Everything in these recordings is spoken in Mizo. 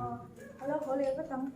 Aw, a lo haw leh vat ang.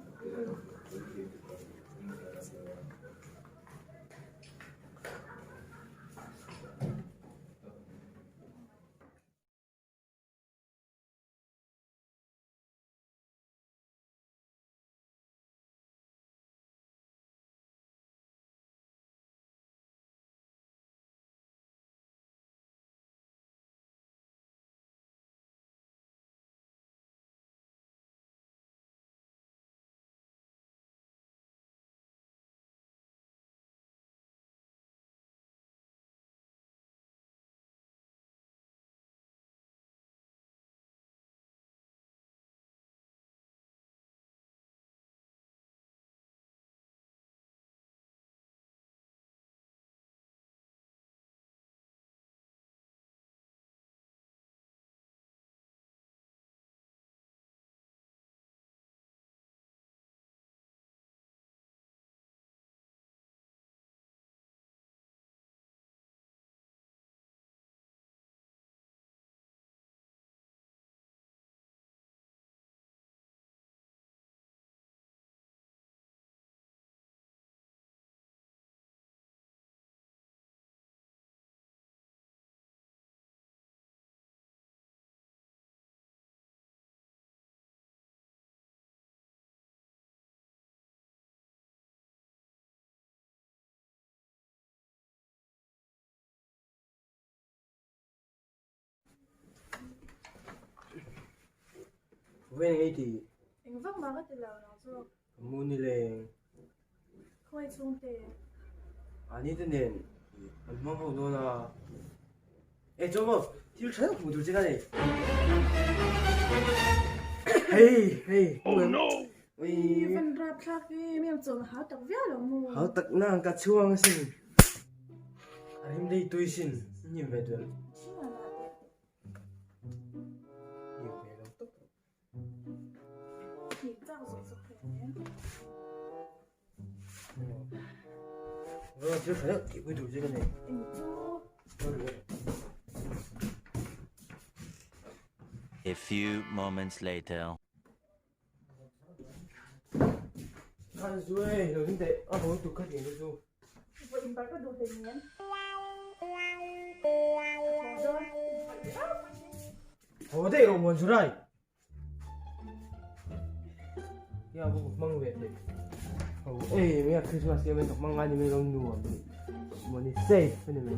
Veng ei ti. Eng vak mah ka ti lo nang zawk. Ka mu ni leng. Khawi chhungte. Ani te nen an hmang ho dawn a. E chuan maw thil tha deuh hmuh tur che ka nei. Hei hei. Oh no. Ui van rap thlak e mi am chawn hau tak viau lo mu. Hau tak nang ka chhuang asin. A rim dei tui sin hnim ve duh em. Chhinga lah teh. Hnim ve lo tawp. Hnim chak zawk zawk thei ang em. Vâng, thil tha deuh tih pui tur che ka nei. Eng chu. A few moments later. Khan zu e, lo ding teh, a haw tuk kha tiang te chu. Vawi in bar ka duh hlei nen. Haw daih rawh muan Zurai. Ya bu hmang ve thei. Ho e me Christmas ke men hmang ngai ni me lo nuam ni. Mo ni safe ni me.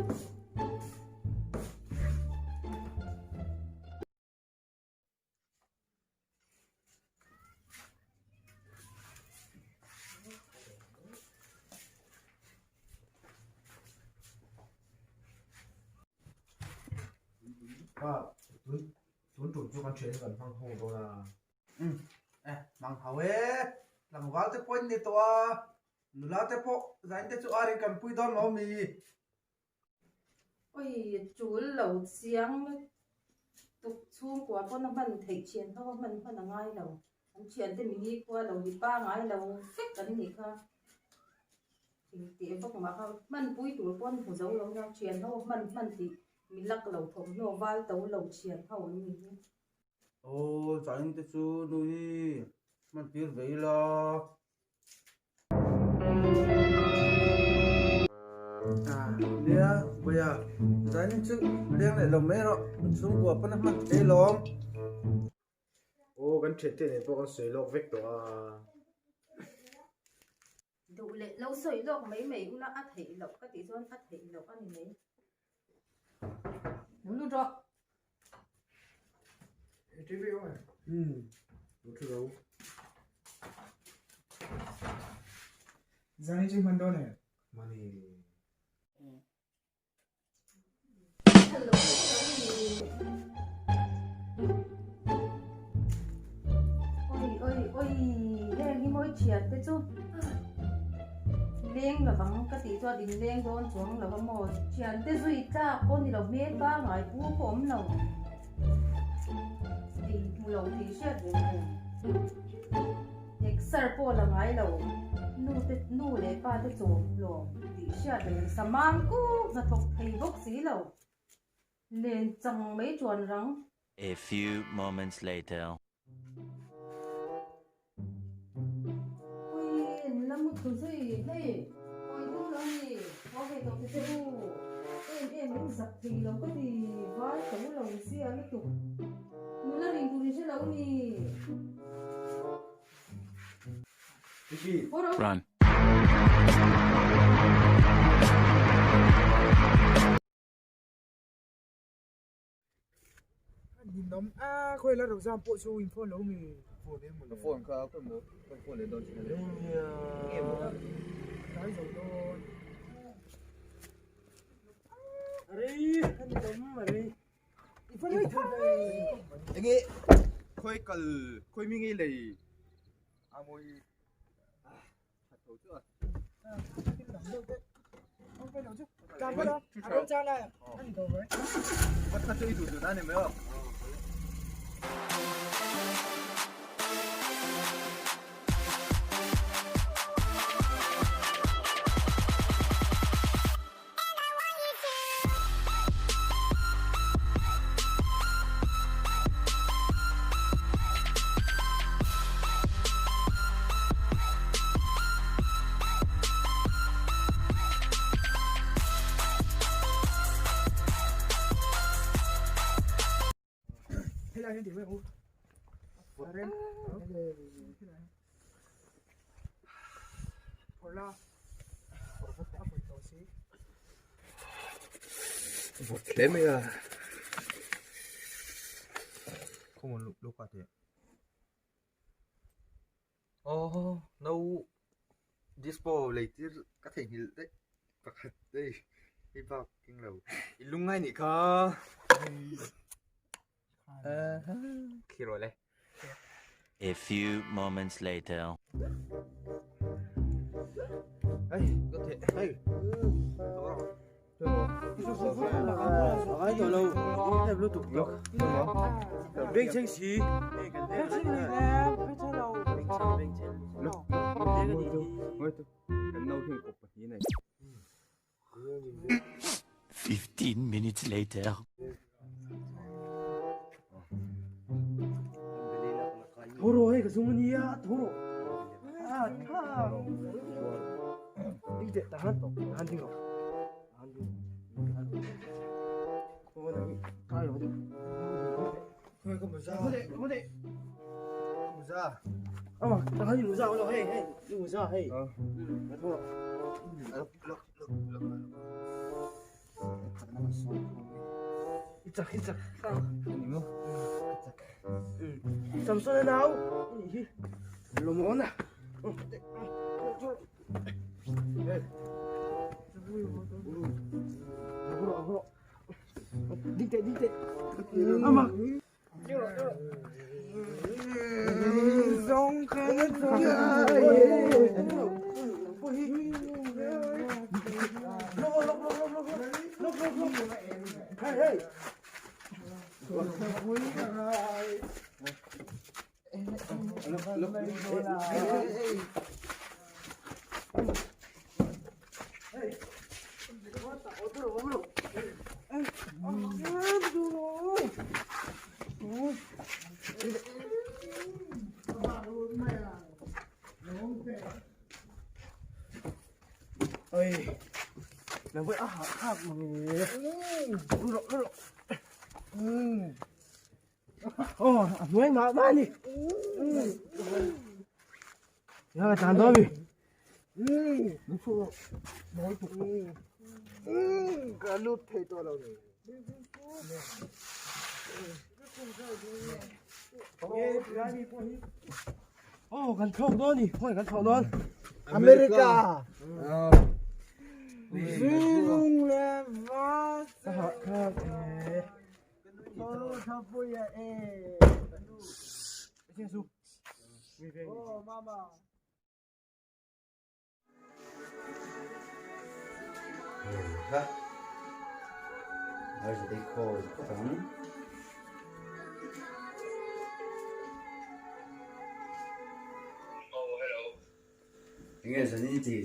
Pa, tun tun tum chu kan thian hi kan hmang ho dawn a. Umm, e, hmang ho e, tlangval te pawh in ni tawh a, nula te pawh zain te chu arin kan pui dawn lo mi. Oi tul lo chiang tuk chhungkua pawn a hman theih thian ho a hman hman a ngai lo an thian te mini khua lo hi pangai lo vek an nih kha engtih vak mah kha hman pui tur pawn hmu zo lo nia thian ho hman hman tih mi lak lo thawmhnaw val to lo thian ho an ni hi. Aw zain te chu nui hman tir ve ila. Nia, vawiah zanin chu leng leh lo mai rawh, chhungkua pawn a hman thei alawm. Aw, kan thiante nen pawh kan sawi lawk vek tawh a. Duh leh lo sawi lawk mai mai ula a theih loh ka tih chuan a theih loh a ni mai. Lo lut rawh. TV awm em? Umm, lo thu lo. Zani chu hman dawn em? Hmani. Hello. Oi oi oi, heng hi mawi thian te chu leng lovang ka tih chuan in leng dawn chuang lo a maw thian te zui tlak pawh ni lo hmel pangai pu pawh awm lo ei hmu lo tih hriat reng reng exer pawh la ngai lo nu te nu leh pa te chawm hlawm tih hriat reng samang kuk hnathawk thei bawk si lo len chang mai chuan rang. A few moments later. zui hei hawi tum lo ni haw ve tawh te che u em em in zak thei lo ka ti vai to lo zia lutuk nula ring tur in hre lo ni. Run. Ninawm a khawi la Rozam pawh chu in phone lo mi phone em maw phone kha ka mo ka phone leh dawn chin ale nge maw tlai zo dawn are kan ninawm are i phone ai thai enge khawi kal khawi mi ngei lei a mawi Helai hian tih mai ang u. A rem. Phawrh la. A phawrh tawh si. Vawt hle mai a. Khawngaw luka teh. Aw no dispo lei tir ka theihnghilh daih pakhat hei hei bak keng lo i lungngai nih kha khi rawh le. A few moments later. Hei ka theh hei. Ai tawh lo em lutuk lawk beng chheng si beng chheng ni le beng chheng lo beng chheng beng chheng lawk kan nau hian kawp pahnih nei 15 minutes later. Thoro hei ka zung ania thoro a tha ding teh tahan tahan ding rawh tahan ding khaw na hi kai rawh ding Khoi ka muza khoi khoi muza ama tahan ni muza lo hei hei ni muza hei na thoro lok lok lok lok I chak i chak Samson a nau ni hi lawm a Ding teh ding teh ama Zawng kha na Ơi, là với á hạc mà người. Rộ rộ. Ồ, mới mà ba đi. Nhớ là tàn đó mi. Ka lut thei tawh lo ni. Ồ, gần thọ đó đi, thôi gần thọ đó. America. Zilung le va. Hạc hạc. Tolu thapuia e. Xin su. Oh mama. Ha.而且得靠等。 Oh, hello. Enge zanin ti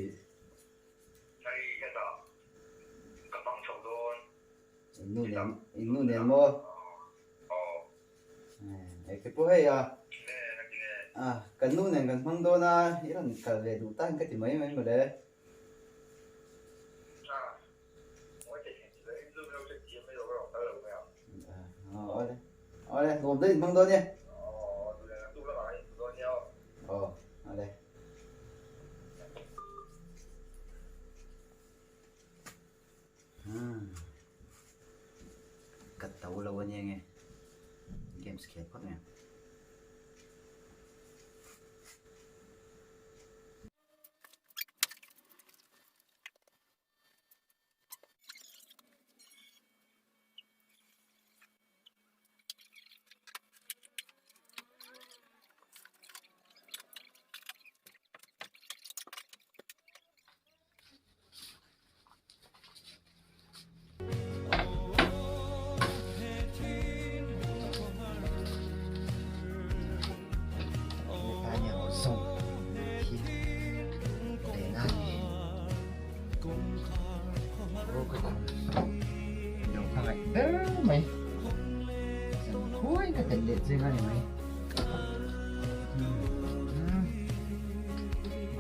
Hei, hetah ka hmang chho dawn. in nu nen in nu nen maw? Aw. Eng te pawh hei a. Nge, engati nge? A, kan nu nen kan hmang dawn a, i rawn kal ve duh tak in ka ti mai mai mawle. Awle, awle, nuam daih in hmang dawn nia. Aw, awle. Ka to lo ania nge games khel phawt mai ang.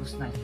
Good night.